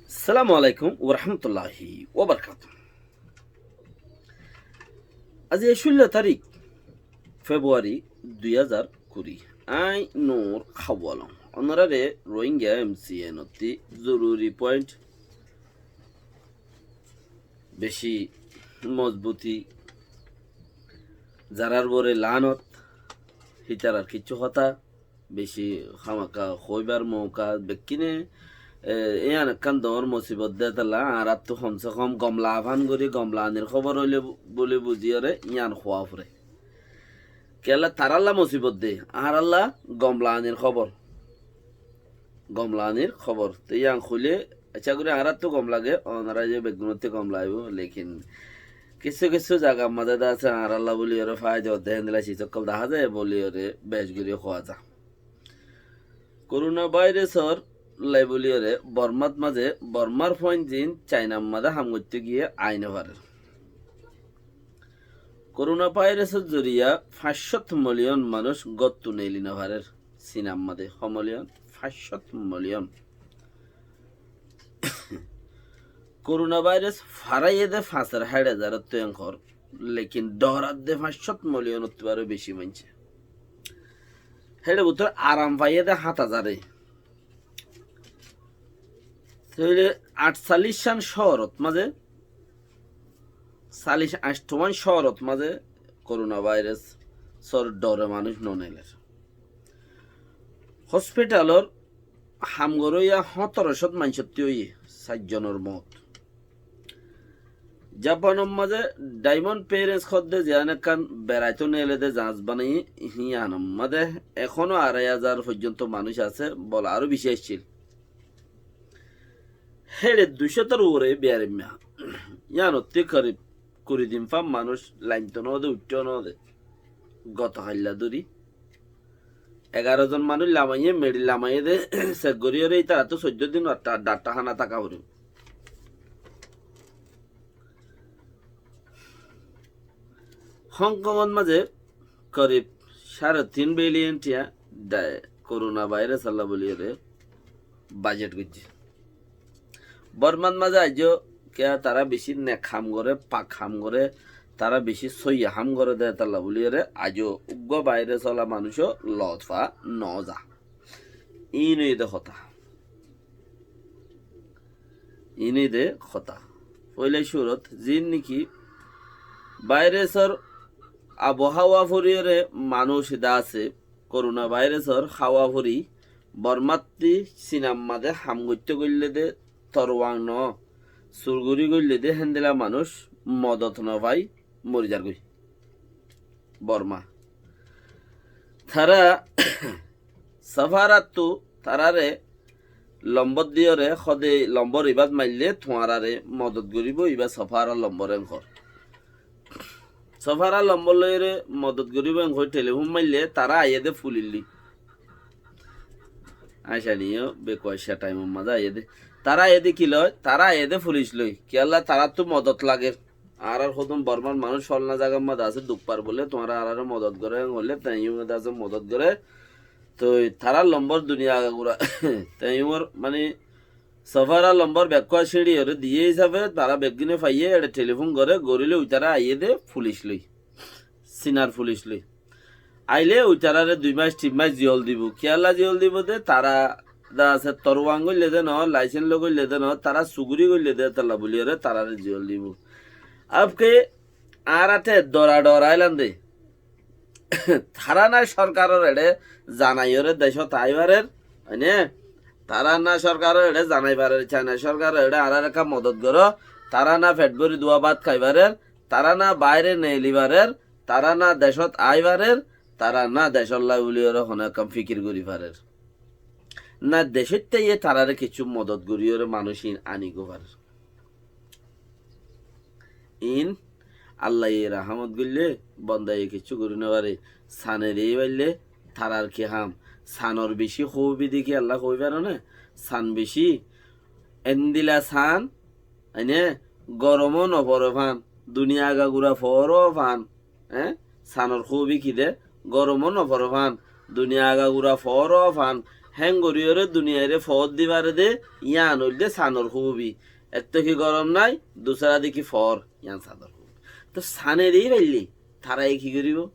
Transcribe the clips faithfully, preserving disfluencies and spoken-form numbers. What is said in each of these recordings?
Assalamu alaikum warahmatulláhi wabarakátuhu. Aijja cúllo tarík Februari dui házar kuri. Añí Nur Hawalong. Ónorare Rohingya M C N ottú zoruri point, beci mozbuti, zarar uore lanot, hítarar kessú hotá, beci hámaka hoibar mouka bekkúne, e, yián ekkán doñr mosibot de tolla, añárattú hom se hom gomla afán gorí, gomla anir hóbor óile bu-, buli buziyóre yián hoó fore. Kiyólla tarálla mosibot de, añárálla gomla anir hóbor. Gomla anir hóbor. Te yián hoilé, accá gorí añárattú gom lage, ónora ze beggúnottú gom lagibo, lekin kessú kessú zagar mazé de asé añárálla buliyóre faida de héndilla sis ókkol dahá za buliyóre bec gorí hoó za. Korona vairasor lai buliyóre Bormat mazé, Bormar fuain zin Cainar mazé ham goittó giyé ai no farer. Korona vairasor zoriya fañs cót miliyon manúic góttu neeli no farer. Sinar mazé ho miliyon? Fañs cót miliyon. Korona vairas faraiyé de fañsor háit hazarottú enkor, lekin dhorar de fañs cót miliyonottú aró beci maincé. Héçe bútore aram faiyé de háñt hazare. Tóile añctallíc cán cóorot mazé, callíc añctho wán cóorot mazé korona vairasor dhore manúic no neeler. Hospitalor ham goróiya hóñtoro cót maincóttu óiye sair zonor moot. Japanor mazé Diamond Princess hoó de ziyán ekkán beraitó neele de zaáñs banaiyé, híyanor mazé ehóno arai hazar foijjonto manúic asé, bole aró beci aiccíl. Héçe dui cótor uore biyaraimma. Yíanottú korib kuri din fán manúic lainto no de, uiththó no de. Goto hailla dóri egaró zon manúic lamaiyé, meçi lamaiyé de, sek goríyoré ítarattú soiddó din dhatta-, dhattahána táka foribó. Hong Kongot mazé korib cáre tin biliyon tiya dha-, korona vairas olla buliyóre bajet goijjé. Bormat mazé aijjó kiya tará beci nek ham goré, pak ham goré, tará beci sóiyi ham goré de tolla buliyóre aijjó uggúa vairas olla manúic lotfa no za. Iín óiye de hotá. Iín óiye de hotá. Foila cúrot zin niki vairasor abu háwa foriyóre manúic de asé, korona vairasor háwa fori Bormattú Sinar mazé ham goittó goillé de torwang no, surguri goillé de héndilla manúic modot no fai mori zargói. Borma. Tará safarattú taráre lombor diyóre, hóde lombor ibát maille tuáñrare modot goríbou, ibá safarar lombor enkor. Safarar lombor loiyóre modot goríbou enkor telefón maille, tará aiyé de fulic loi. Aicá niyó, bekuaicá thaimor mazé aiyé de. Tará aiyé de ki loi? Tará aiyé de fulic loi. Kiyólla taráttu modot lager. Añárar hodún Bormar manúic fólna zagar mazé asé, duk far bóle, tuáñra añáráre modot goró, en hoilé, teñiyó de asé modot goré. Toi tarár lombor duniya agagura. Teñiyór, mani, safarar lombor bekkúa síñçiyóre diyé hísafe, tará beggúne faiyé, eçe telefón goré, goríle uitará aiyé de fulic loi. Sinar fulic loi. Aile uitarare dui mac, tin mac ziyol dibo. Kiyólla ziyol dibo de, tará de asé torwang goille de no, laisens loi goille de no, tará suguri goille de, tolla buliyóre tarare ziyol dibo. Abke añára te dora dora ailam de. Tará na sorkaror eçe zanaiyóre decót ai farer, óine? Tará na sorkaror eçe zanai farer, Caina sorkaror eçe añárar ekka modot goró, tará na fet bóri duwa bát hái farer, tará na baire neeli farer, tará na decót ai farer, tará na decólla buliyóre honó ekkán fikir gorí farer. Na decót táiye taráre kessú modot goríyore manúic iín ani gó farer. Iín Allaye rahámot goillé bondaye kessú gorí no fare. Sanere faillé tarár ki ham? Sanor bicí hóubi de ki Alla hoi fare né? San bicí endilla san, óine, goromo no fore fán, duniya agagura fore fán, e? Sanor hóubi ki de? Goromo no fore fán, duniya agagura fore fán, héen goríyoré duniyairé foór di fare dé, yían óilde sanor kúbi. Ettó ki gorom nái, dusára di ki foór, yían sanor kúbi. Toóu sane dé faillé, taraye ki goríbou?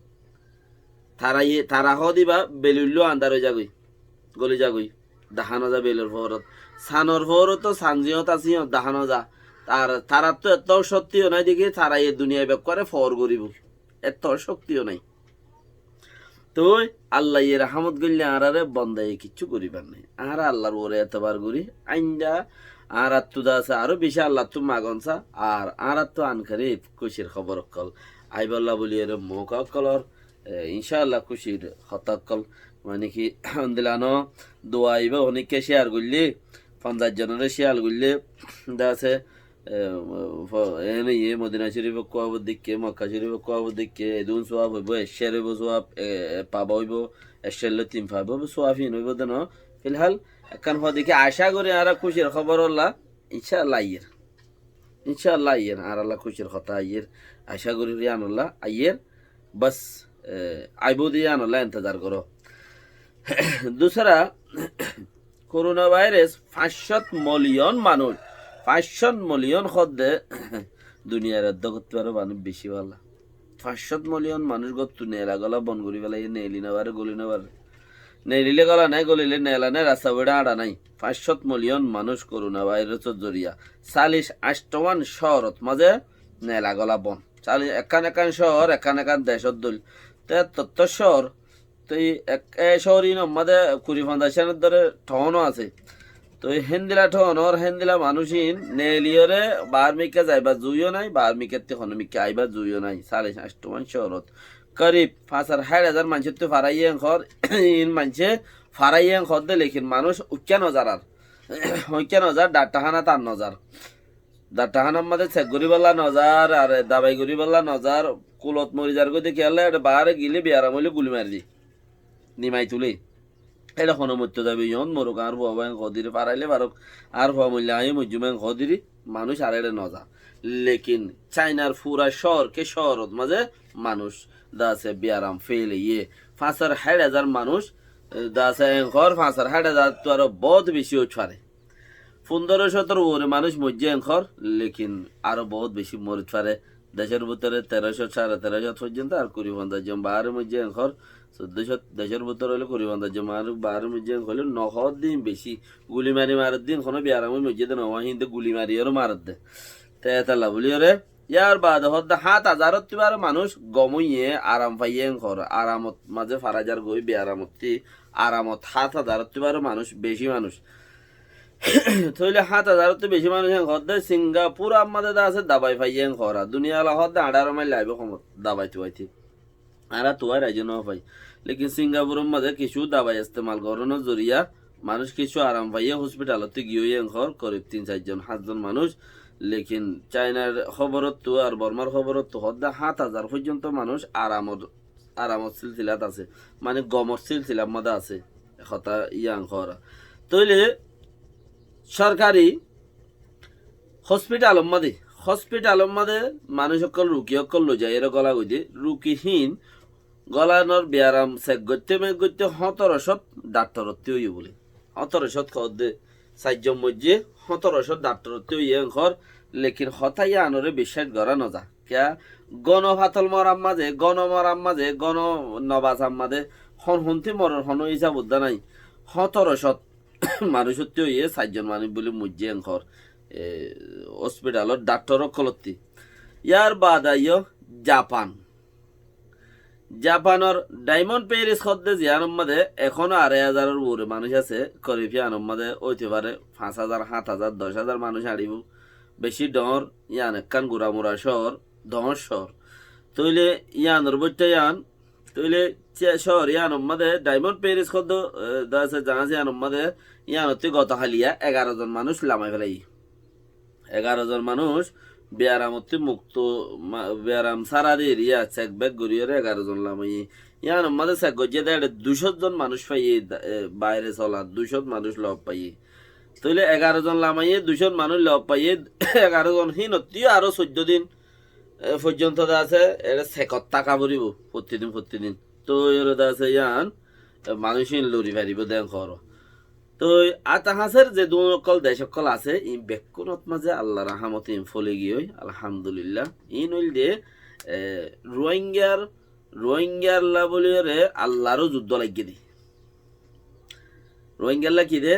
Taraye, tara hoó diba, beluilló andár ói zagói, goli zagói, dahá no za belur foórót. Sanor foórót toóu san ziyót asé yían dahá no za. Tar, tarattú ettó cókti yó nái dé ki, taraye duniyai bekkúare foór goríbou. Ettó cókti yó nái. Toi Allaye rahámot goillé añáráre bondaye kiccú goríbar nái. Añára Allar uore etobar gorí, aindá añárattú de asé aró bicí Allattú magon sá, ar añárattú ankorib kúcir hóbor ókkol aibólla bóliyoré mouka ókkolor, e, incáalla kúcir hotá ókkol, mane ki, hondilla no, dua aibó, honíkka céar goillé, fonzaic zonoré céar goillé, de asé, e, fo-, ene iye Modina Córifor kúabor dikké, Mokka Córifor kúabor dikké, edún suab óibo, ekcór óibo suab, e, e, paba óibo, ekcór loi tin paba óibo, suab híin óibo de no. Filhál, ekkán fua dikké acá gorí añára kúcir hóborolla, incáalla aiyér. Incáalla aiyér, añárálla kúcir hotá aiyér, acá gorí yíanolla aiyér. Bas, e, aibó de yíanolla entezar goró. Dusára, Korona vairas fañs cót miliyon manúic, fañs cót miliyon hoódde duniyair eddúkottu aró manúic bicí bála. Fañs cót miliyon manúic gottú neela gola bon gorí félaiye, neeli no fare, goli no fare. Neelilé gola nái, golilé neela nái, rasta fuañça añça nái. Fañs cót miliyon manúic korona vairasor zoriya. Callic añctho wán cóorót mazé neela gola bon. Callic, ekkán ekkán cóor, ekkán ekkán decór dóil. Te ettótto cóor, Toi ek, e cóor inor mazé kuri fonzaic cánor dóre thoóno asé. Toi héndilla thoónor, héndilla manúic in neeliyoré baár mikká zaibar zuiyó nái, baár mikkátti honó mikká aibár zuiyó nái. Callic añctho wán cóorót. Korib fañs ar háit hazar maincóttu faraiyé en hoór, in maincé faraiyé en hoódde, lekin manúic uikká no zar ar. Uikká no zar, dhakthahánat ar no zar. Dhakthahánat mazé sek goríbolla no zar, ar dabai goríbolla no zar, kulot mori zar goi de kiyólla, ede baáre gilé biyaram óile guli mari di. Nimai tulé. Ede hono moitto zaibo, yót moruk, añár fua bái en hoódiri, farailé faruk, añár fua moille añí moijjum en hoódiri, manúic ar ede no za. Lekin Cainar fura cóor ke cóorot mazé manúic de asé biyaram feilaiye. Fañs ar háit hazar manúic, e, de asé en hoór, fañs ar háit hazar ottu aró boóut beci óit fare. Fundóro cótor uore manúic moijjé en hoór, lekin aró boóut beci morit fare. Decór bútore teró cót, sáre teró cót foijjonto, ar kuri fonzaic zon baáre moijjé en hoór. Soddó cót decór bútore óile kuri fonzaic zon baáre, baáre moijjé en hoóile no hoódde beci. Guli mari maredde, honó biyaram ói moijjé de no, híinde guli mari aró maredde. Te etolla bóliyoré, yar baade hoódde háñt hazarottu báre manúic gom óiye, aram faiyé en hoór, aramot mazé fara zar goi, biyaramotti aramot háñt hazarottu báre manúic, beci manúic. Tóile háñt hazarottu beci manúic en hoódde Singapur ammáde de asé dabai faiyé en hoóra. Duniyala hoódde añçáro mail laibo homot dabai tuwaite. Añára tuwai raijó no fai. Lekin Singapur ammáde kissú dabai estemal gorónor zoriya manúic kissú aram faiyé, hospitalotti giyói en hoór, korib tin sair zon, háñt zon manúic. Lekin Cainar hóborottu ar Bormar hóborottu hoódde háñt hazar foijjonto manúic aramor aramor silsilat asé, mane gomor silsilar mazé asé, hotá yián hoóra. Tóile sorkari hospitalor mazé, hospitalor mazé manúic ókkol, ruki ókkol loi zaiyóre gola goi de, ruki híin golanor biyaram sek goitté mek goitté hóñtoro cót dhaktorottí óiye bóle. Hóñtoro cót hoódde, sair zon moijjé, hóñtoro cót dhaktorottí óiye en hoór, lekin hotá yiánoré biccác gorá no za. Kiyá? Gono fatol morar mazé, gono morar mazé, gono no basar mazé, hon hontí morer honó hísab uddá nái. Hóñtoro cót manúicottí óiye sair zon manúic bóli moijjé en hoór, e, hospitalor dhaktor ókkolottí. Yar baade aiyó Japan. Japanor Dhaimond Peris hoódde ziyánor mazé ehóno arai hazaror uore manúic asé, korib yíanor mazé óite fare fañs hazar, háñt hazar, doc hazar manúic añçibo. Beci dhoóñr, yían ekkán guramura cóor, dhoóñr cóor. Tóile yíanor bóitta yían, tóile cóor yíanor mazé Dhaimond Peris hoódde, e, de asé zañs yíanor mazé, yíanottí goto háliya egaró zon manúic lamai félaiye. Egaró zon manúic biyaramottí mukto, ma-, biyaram sára de eriya, sek bek goríyoré egaró zon lamaiye. Yíanor mazé sek goijjé de eçé duicót zon manúic faiyé, da-, e, baire sola duicót manúic lof faiyé. Tóile egaró zon lamaiye, duicót manúic lof faiyé, egaró zon híinottí aró soiddó din, e, foijjonto de asé, eçé sekot táka foribó, fottí din, fottí din. Tói ore de asé yían, e, manúic híin lori faribó de en hoór. Toi atahañsor ze duñr ókkol dec ókkol asé, iín bekkúnot mazé Allar rahámote iín foli giyói, alhamdulillah. Iín óilde, e, Ruáingar, Ruáingalla bóliyoré Allaró zuddó laiggé dé. Ruáingalla ki dé?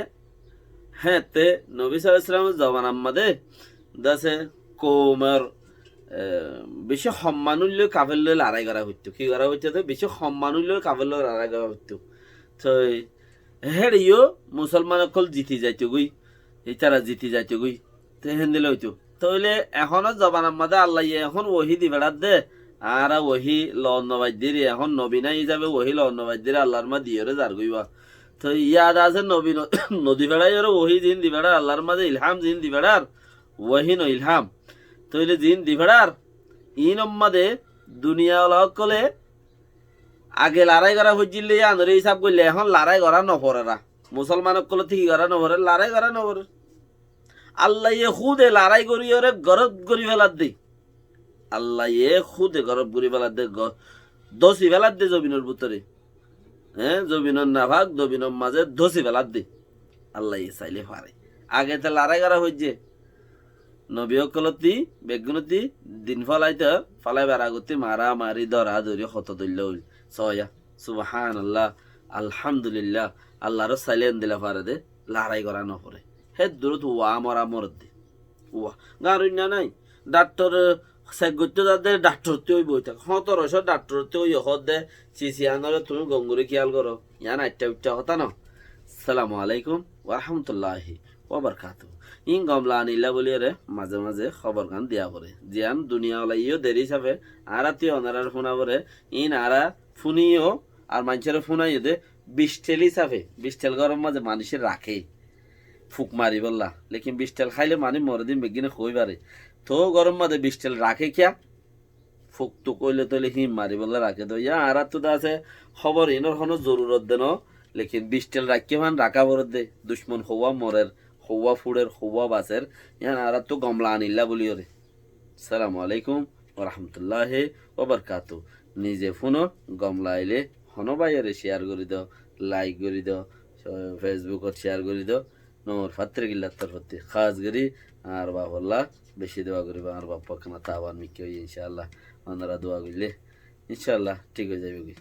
Héñtte Nobi sallallahu alaihi wasallamor zobanar mazé dase koumor, e, beci homman óille kafer loi larái gorá foittó. Ki gorá foittó dé? Beci homman óille kafer loi larái gorá foittó. Toi héçeyó musolman ókkol ziti zaitogói, ítara ziti zaitogói. Te héndilla óito. Tóile ehónor zobanar mazé Allaye ehón wohi di feçar dé, añára wohi loot no faidde ri, ehón nobi nái hísabe wohi loot no faidde ri, Allar mazé diyoré zargói wa. Toi yad asé nobi no, no di feçaiyoré wohi ziín di feçar, Allar mazé ilham ziín di feçar, wohi no ilham. Tóile ziín di feçar, iínor mazé duniyawala ókkole age larái gorá foijjíl dé yíanoré hísab goillé ehón larái gorá no forer. Musolman ókkolottú ki gorá no forer? Larái gorá no forer. Allaye húde larái goríyoré gorob gorí felar dé. Allaye húde gorob gorí felar dé, go-, dósi felar dé zobinor bútore. Hé, zobinor nafak, zobinor mazé dósi felar dé. Allaye sailé fare. Age te larái gorá foijjé. Nobi ókkolottí, beggúnottí din falaito, falaibar agottí maramari, doradori, hoto doilla óil. Soya, subhanallah, alhamdulillah, Allaró sailé endilla fare dé, larái gorá no fore. Hé durot wa mora moredde. Wa. Gañr uinna nái. Dhaktor sek goittó zadde, dhaktor ottí óibo ói tak. Hótoro cót dhaktor ottí óiyo hoódde, sisi anoré tuñí gom gorí kiyal goró. Yián aitta uitta hotá no. Assalamu alaikum wa rahmatullahi wa barakatuhu. Iín gom laanilla bóliyoré mazé mazé hóbor gán diya foré. Ziyán duniyawala iyó deri hísafe, añárattú onorar fúna foré, iín añára fúniyo, ar maincóre fúnaiyo dé, bistel hísafe, bistel góror mazé manúice raké. Fuk maribólla. Lekin bistel háile manúic more dé beggúne hoói fare. Toóu góror mazé bistel raké kiyá? Fuk tuk óile tóile híin maribólla raké dé. Yá añárattú dé asé, hóbor iínor honó zorurot dé noó. Lekin bistel raikké fán raká foredde. Ducmon houwá morer, houwá fúçer, houwá baser. Yían añárattú gom laanilla bóliyoré. Assalamu alaikum wa rahmatullahi wa barakatuhu. Nize fúno, gom laile, honó báiyoré share gorí do, like gorí do, Facebook ot share gorí do. Noor fattirgillar torfótti hás gorí añár bafolla beci dua goríba, añár baf ekkán taban mikká óiye, incállah. Onora dua goillé, incállah, thík ói zaibói.